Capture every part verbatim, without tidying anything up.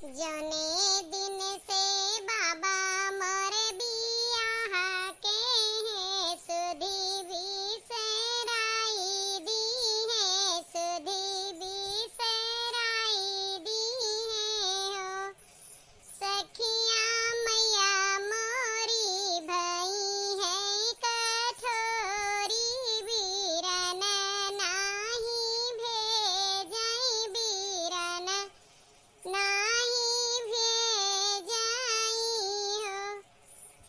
जौने दिन से बाबा मोर बियाह के है, सुधि बिसराई दी है, सुधि बिसराई दी है हो। सखिया मैया मोरी भई है कठोरी, बीरन नाही भेजई, बीरन नाही भेजई हो।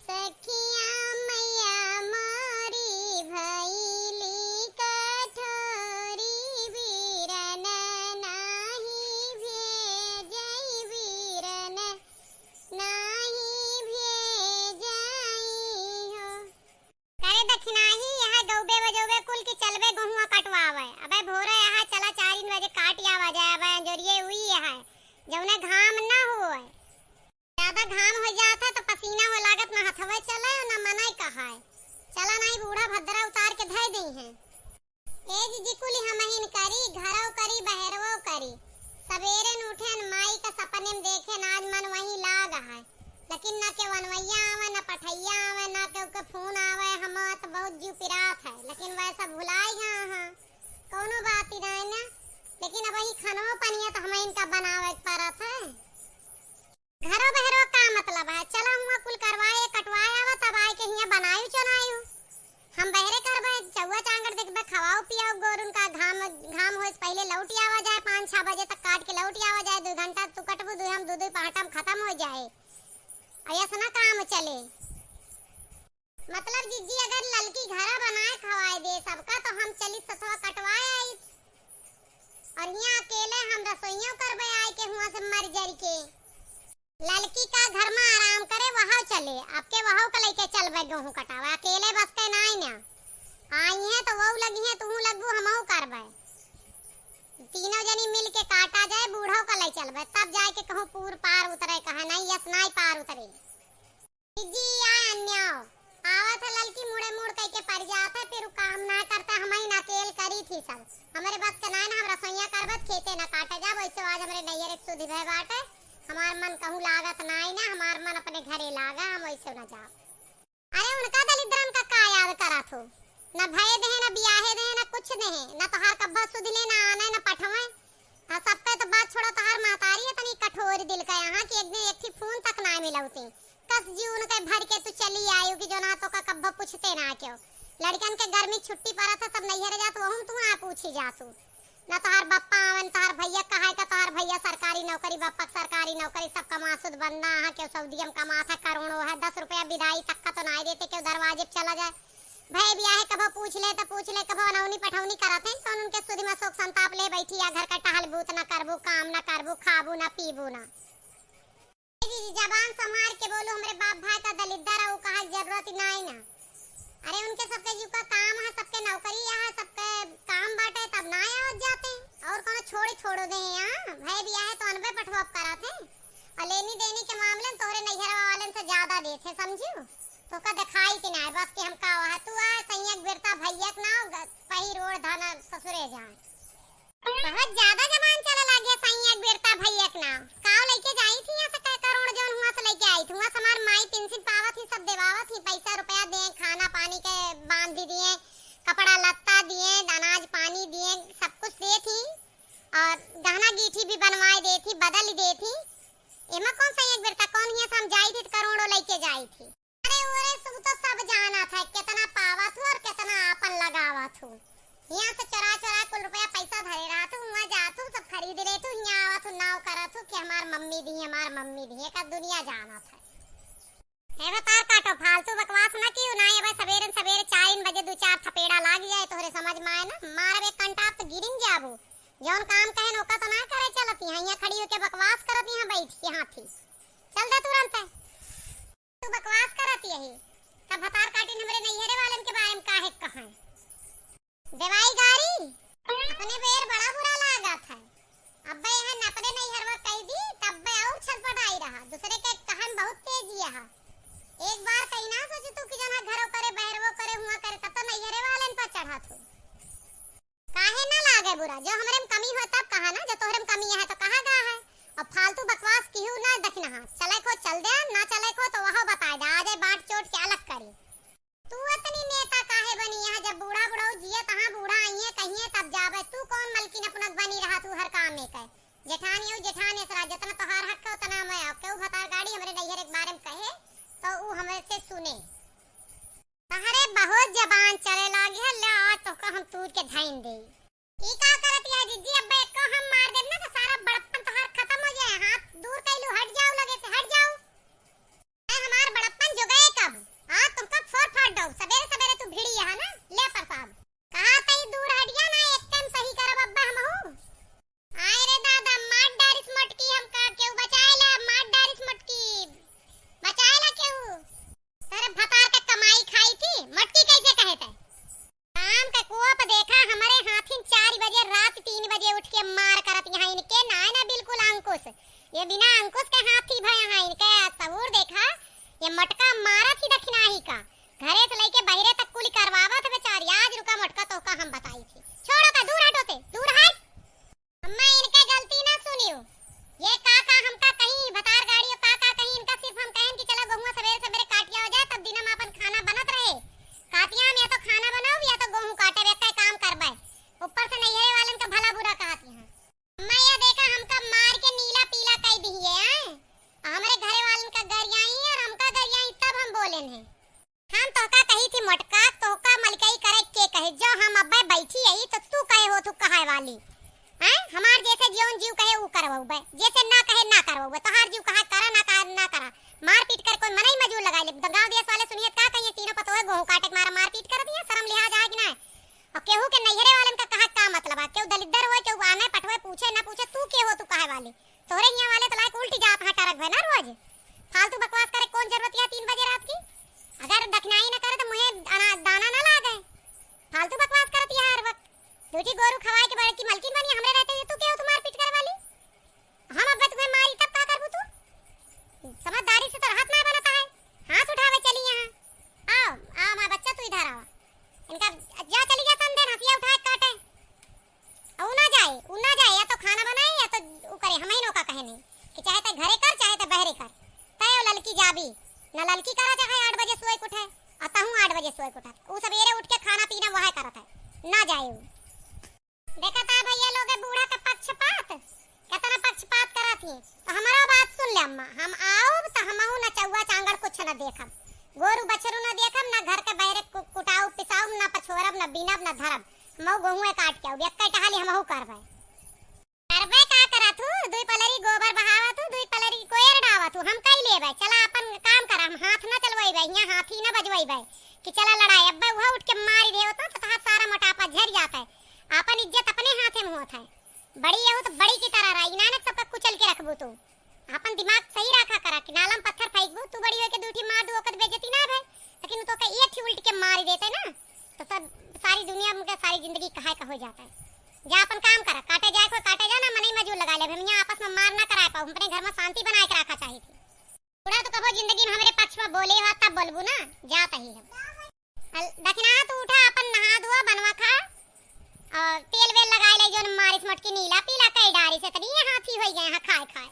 सखिया मैया मोरी भइली कठोरी, बीरन नाही भेजई, बीरन नाही भेजई हो। करे दखिनाही, यहाँ गौबे बजौबे कुल की चलबे गोहुआ कटवावे। अबे भोरे यहाँ चला चारिन बजे काट आवा जाए, अबे अंजोरिये हुई यहाँ, जौने घाम न होए। ज्यादा घाम हो जात है तो पसीना हो लागत, न हथवे चले न मनई कहाए। चला नाहीं बूढ़ा भद्रा उतार के धै देइहैं। ए जीजी कुली हमहिन करी, घरौ करी, बहरवो करी। सबेरे न उठेन, माई का सपने में देखेन, आज मन वहीं लाग है। लेकिन न केहू अनवैया आवे, न पठैया आवे, न केहू के फोन आवे। हम तो बहुत जीव पिरात है, लेकिन वैसा भुलाई गए हैं। कौनो बात ही नहीं ना, लेकिन अब वही खानवा पनिया तो हमहिन का बनावे के परत है। घरो बहरो का मतलब है, चला हुआ कुल करवाए कटवाए आवा, तब आए के हियाँ बनायु चनायु। हम बहरे करबे, चौआ चांगड़ देखबे, खवाओ पियाओ गोरुन का। घाम, घाम होए से पहिले लौट आवा जाए, पाँच छह बजे तक काट के लौट आवा जाए, दो घंटा तू कटबू, दो हम दो, दो पहाटा में खत्म हो जाए। और ऐसा ना काम चले। मतलब जीजी अगर ललकी घरा बनाए खवाए दे सबका, तो हम चली ससवा कटवाए आई। और हियाँ अकेले हम रसोइयों करबे आए के हुआँ से मर जर के। ललकी का घर में आराम करे, वहाँ चले, आपके वहाँ के लेके चलबे गेहूँ कटावे, अकेले बस के नाई ना। आई हैं तो वो लगी हैं, तू लगबू, हमहू करबे। तीनों जनी मिल के काटा जाए, बूढ़ो का ले चलबे, तब जाए के कहूँ पूर पार उतरे, कहा नहीं यस नाई पार उतरे। जीजी आए अन्याव, आवत है ललकी मुड़े मुड़ कई के पड़ जात है, फिर उ काम ना करता, हमहिन अकेल करी थी सब। हमरे बस के नाय ना, हम रसोइया करबत, खेते ना काटे जाब, वैसे आज हमरे नैहर एक सुधि भय बाटे, हमार मन कहूँ लागत नाय ना, हमार मन अपने घरे लागा, हम वैसे ना जाब। अरे उनका दलिद्रन का का याद करत हो, ना भय देहे, ना बियाहे देहे, ना कुछ देहे, ना तोहार कब्बा सुधि ले, ना आने, ना पठवे। आ सबके तो बात छोड़ो, तोहार महतारी है तनी कठोर दिल का यहाँ कि एक दिन एक ठे फोन तक ना मिलौती। कस जी उनके भर के तू चली आयु कि जो ना तो का कब्बो पूछते ना क्यों। लड़कन के गर्मी छुट्टी पड़त है, सब नैहर जात, वहू तू ना पूछी जासू। ना तोहार बप्पा आवन, तोहार भैया कहाए का, तोहार भैया सरकारी नौकरी, बप्पा के सरकारी नौकरी, सब कमासुद बंदा, हाँ, क्यों सऊदिया में कमात है, करोड़ों है, दस रुपया विदाई तक का तो ना देते, क्यों दरवाजे पे चला जाए। भय बियाहे कभो पूछ ले तो पूछ ले, कभो अनौनी पठौनी करत हैं, कौन उनके सुधि में शोक संताप ले बैठी या घर का टहल बूत ना करबू, काम ना करबू, खाबू ना पीबू ना। ए जीजी, जबान संभार के बोलू, हमरे बाप भाई का दलिद्दर है, ऊ कहा के जरूरत ही ना है ना। अरे उनके सबके जीव का काम है, सबके नौकरी है, सबके काम बाटे, तब ना आवत जाते। और कोनो छोड़ी छोड़ो दे यहाँ, भय बियाहे तो अनबे पठवा करत हैं। और लेनी देनी के मामले में तोहरे नैहरवा वालन से ज्यादा देत हैं, समझू? तो का दिखाई कि ना है, बस कि हम का वहा तू आ, सैयक बिरता भैया के नाव, ग-, पही रोड धाना ससुरे जाए। बहुत ज्यादा जबान चले लागे, सैया के बेरता भैया के नाम। काव लेके जाई थी यहाँ से, कै करोड़ जौन हुआ से लेके आई थी। हुआ से हमार माई पेंशन पावत ही, सब देवावत ही, पैसा रुपया दिए, खाना पानी के बांध दिए, कपड़ा लत्ता दिए, अनाज पानी दिए, सब कुछ दे थी। और गहना गीठी भी बनवाए दे थी, बदल दे थी। एमा कौन सैया के बेरता, कौन हिया से हम जाई थी तो करोड़ों लेके जाई थी। अरे ओरे सु तो सब जानत है, कितना पावत हूँ और कितना आपन लगावत हूँ। हियाँ से चोरा चोरा कुल रुपया पैसा धरे रहत हूँ, हुआँ जात हूँ, सब खरीद लेत हूँ, हियाँ आवत हूँ, नाव करत हूँ कि हमार मम्मी दी, हमार मम्मी दी, एका दुनिया जानत है। हे बतार काटो, फालतू बकवास ना कियो ना, अबे सबेरे सबेरे चारिन बजे दो चार थपेड़ा लाग जाए, तोहरे समझ में आए ना, मारब एक कंटाप तो गिरिन जाबू। जौन काम कहेन ओका तो ना करे चलत, यहाँ, यहाँ खड़ी होके बकवास करत, यहाँ बैठ के हाथी। चल दे तुरंत है। तू बकवास करत यही, तब भतार काटिन हमरे नैहरे वालन के बारे में काहे कहें? देवाई गारी, अपने बेर बड़ा बुरा लागत है। अब्बे यहाँ अपने नैहरवा कह दी, तब्बे और छटपटाई रहा। दूसरे के कहे में बहुत तेजी है। एक बार कहीं ना सोची तू कि जना घरो करे, बहरवो करे, हुआ करे, तब तो नैहरे वालन पर चढ़त हो। काहे ना लागे बुरा? जो हमरे में कमी हो तब कहा ना, जो तोहरे में कमी है तो कहा गा है। और फालतू बकवास केहू ना दखिनहा, चले को चल दे, ना चले को तो वह बताए दे, आ जाए बाँट चोट के अलग करी। तू अतनी नेता काहे बनी यहाँ, जब बूढ़ा बुढ़ऊ जिए तहाँ बूढ़ा आइए कहिए तब जाबे, तू कौन मलकिन अपना बनी रहा तू हर काम में के। जेठानी हो जेठानी असरा, जितना तोहार हक है उतना मैं, केहू भतार गाड़ी हमरे नैहर एक बारे में कहे तो ऊ हमरे से सुने। तहरे बहुत जबान चले लागी है, ले आज तोहका हम तूर के धइन दे। ई का करत है जिज्जी, अब एको हम मार देब ना तो सारा बड़प्पन तोहार खत्म हो जाए। हाथ दूर कैलू, हट जाओ लगे से, हट जाओ। ए, हमार बड़प्पन जो गए कब? आज तुमका फोर फाड़ दो, सबेरे सबेरे तू भिड़ी यहाँ ना, ले प्रसाद। कहा तई दूर हट जा ना, एकदम सही करब अब्बा हमहू। आय रे दादा, मार डारिस मोटकी हमका, केहू बचाए ला, मार डारिस मोटकी, बचाए ला केहू। तेरे भतार के कमाई खाई थी, मोटकी कैसे कहे ते? काम के कोप देखा, हमरे हाथिन चार बजे रात तीन बजे उठ के मार करत यहाँ इनके ना, ना बिल्कुल अंकुश। ये बिना अंकुश के हाथी भय यहाँ इनके सबूर देखा, ये मोटका मारत ही दखिनाही का। घरे से लइके बहिरे तक कुली करवावत है बेचारी। आज रुका मोटका तोहका हम बताई थी। छोड़ो का, दूर हटो ते, दूर हट। अम्मा इनके गलती ना सुनियो। ये का का हमका कहीं भतार गाड़ी का का कहीं इनका सिर्फ हम कहेन कि चला गोहुआ सबेरे सबेरे काटिया हो जाए तब दिना में अपन खाना बनत रहे। कातिया में या तो खाना बनाओ या तो गोहूँ काटे एक काम करबे। ऊपर से नैहरे वालन का भला बुरा कहत यहाँ। अम्मा ये देखा हमका मार के नीला पीला कई दिहिए, आए? हमरे घरे वालन का गरियाई और हमका गरियाई तब हम बोलेन है। हम तोहका कही थी मोटका, तोहका मलकई करे के कहे, जो हम अब्बे बैठी आई तो तू कहे हो तू कहे वाली। हैं? हमार जैसे जौन जीव कहे ऊ करवउबे, जैसे ना कहे ना करवउबे। तोहार जीव कहा करा ना कहा ना करा, मारपीट कर कोई मनई मजूर लगाई ले। गाँव देश वाले सुनिए का कहिए, तीनों पतोहे गोहूँ काटे के मारा मारपीट कर दिया, शर्म लिहाज आए कि ना? और केहू के नैहरे वालन का कहा का मतलब है? केहू दलिद्दर होए, केहू आने पठवे, पूछे ना पूछे, तू के हो तू कहे वाली? तोहरे हियाँ वाले तो लायक उल्टी जात हाँ टरक भय ना रोज। फालतू बकवास करे कौन जरूरत है तीन बजे रात की? अगर दखिनाई न करे तो मुँहे अना-, दाना ना लागे। फालतू बकवास करत है हर वक्त। दूठी गोरू खवाए के बड़की मलकिन बनी, हमरे रहते हुए तू के हो तू मारपीट करे वाली? हम अब्बे तुम्हें मारी तब का करबू तू? समझदारी से तो रहत ना बनता है। हाथ उठावे चली यहाँ। आओ, आओ माँ बच्चा तू इधर आओ। इनका जा चली जा संदेन हंसिया उठाए काटे। आ ऊ ना जाए, ऊ ना जाए, या तो खाना बनाए या तो ऊ करे। हमही नौका कहे नहीं कि चाहे ते घरे कर चाहे ते बहरे कर, तय ललकी जाबी ना। ललकी करा चाहे आठ बजे सोए के उठे, आ तहूँ आठ बजे सोए के उठा। ऊ सबेरे उठ के खाना पीना वह करत है, ना जाए ऊ। देखत है भैया लोग बूढ़ा का पक्षपात, कितना पक्षपात करत ही। तो हमारा बात सुन ले अम्मा, हम आउब तो हमहू नचउआ चांगड़ कुछ न देखब, गोरू बछरू न देखब, न घर के बहरे कु-, कुटाउब पिसाउब, न पछोरब, न बीनब, न धरब। मऊ गोहुए काट के आउब, एक्के टहाली हमहू करबे। करबे का करत हू? दुई पलरी गोबर बहावत हू, दुई पलरी कोयर डावत हू, हम कई लेबे। चला अपन काम करा, हम हाथ न चलवइबे, हियाँ हाथी न बजवइबे कि चला लड़ाई। अब्बे उहे उठ के मारी देव तो, तो तहार सारा मोटापा झर जात है, अपन इज्जत अपने हाथे में होत है। बड़ी यहू तो बड़ी की तरह रही, नानक सबका कुचल के रखबू तू। आपन दिमाग सही राखा करा कि नाला में पत्थर फेंकबू, तू बड़ी होके दूठी मार दू, ओकर बेइज्जती ना भय, लेकिन उ तोके एक ठी उल्ट के मार देते ना, तो सब सारी दुनिया में के सारी जिंदगी कहाय का हो जाता है। जा आपन काम करा, काटे जाए को काटे जा ना, मनई मजूर लगा ले, हम यहाँ आपस में मार ना कराए पाऊ, हम अपने घर में शांति बनाए के रखा चाहिए थी। बूढ़ा तो कबो जिंदगी में हमरे पक्ष में बोले हो, तब बोलबू ना, जात ही हम। हल-, दखिनहा तू उठा, आपन नहा धोआ, बनवा खा, और तेल वेल लगाए ले, जोन मारिस मोटकी नीला पीला कई डारिस, इतनी ये हाथी होई गए हैं खाए खाए।